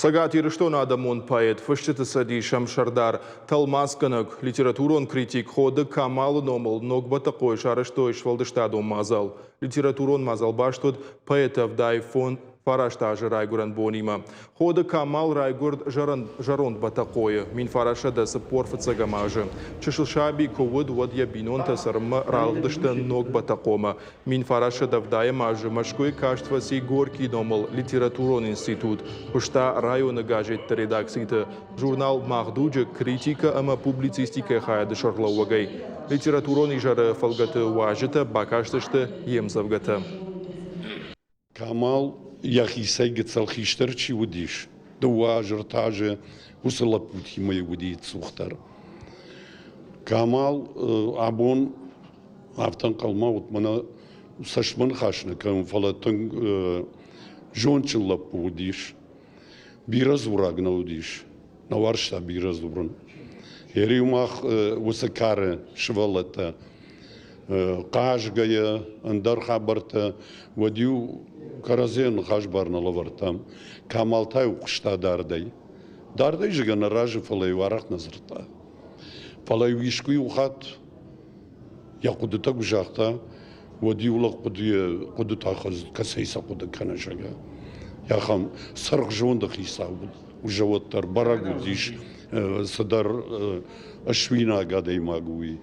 Цӕгат Ирыстоны адӕмон поэт, Фысджыты цӕдисы ӕмсӕрдар, тӕлмацгӕнӕг, литературон критик Ходы Камалы номыл Ног Бӕтӕхъойы сарӕзтой сфӕлдыстадон мадзал. Литературон мадзал баст уыд поэты 79 азы райгуырӕн бонимӕ. Ходы Камал райгуырд зӕронд Бӕтӕхъойы 1945 азы. Чысыл саби куы уыд, уӕд йӕ бинонтӕ цӕрынмӕ ралыгъдысты Ног Бӕтӕхъомӕ. 1970 азы Мӕскуыйы каст фӕци Горькийы номыл литературон институт, куыста районы газетты редакциты, журнал «Мах дуджы» критикӕ ӕмӕ публицистикӕйы хайады сӕргълӕууӕгӕй. Литературон изӕры фӕлгӕты уазджытӕ бакастысты йе мдзӕвгӕтӕ. Камал йӕхицӕй гыццыл хистӕр чи уыдис, дыууӕ азы, ӕртӕ азы, уыцы лӕппутимӕ уыди цухдӕр. Камал абон афтӕ ӕнхъӕлмӕ уыд, мӕнӕ цӕстмӕ ныхас нӕ кӕнын, фӕлӕ тынг зондджын лӕппу уыдис. Бирӕ дзураг нӕ уыдис, нӕ уарзта бирӕ дзурын. Ӕриу мах уыцы кары сывӕллӕттӕ хъазгӕйӕ, ӕндӕр хабӕрттӕ, уӕд-иу кӕрӕдзийӕн ныхас бар нӕ лӕвӕрдтам. Камал та-иу хъуыста дардӕй. Дардӕй зыгӕ нӕ разы, фӕлӕ-иу арӕх нӕ дзырдта. Фӕлӕ-иу искуы-иу хатт йӕ хъуыдытӕ куы загъта, уӕд-иу лӕг хъуыдытӕ кӕцӕй сӕ хъуыды кӕны, зӕгъгӕ. Ахӕм цыргъзонды хицау уыд, уже уӕддӕр бӕрӕг уыдис, цыдӕр суинаг адӕймаг уый.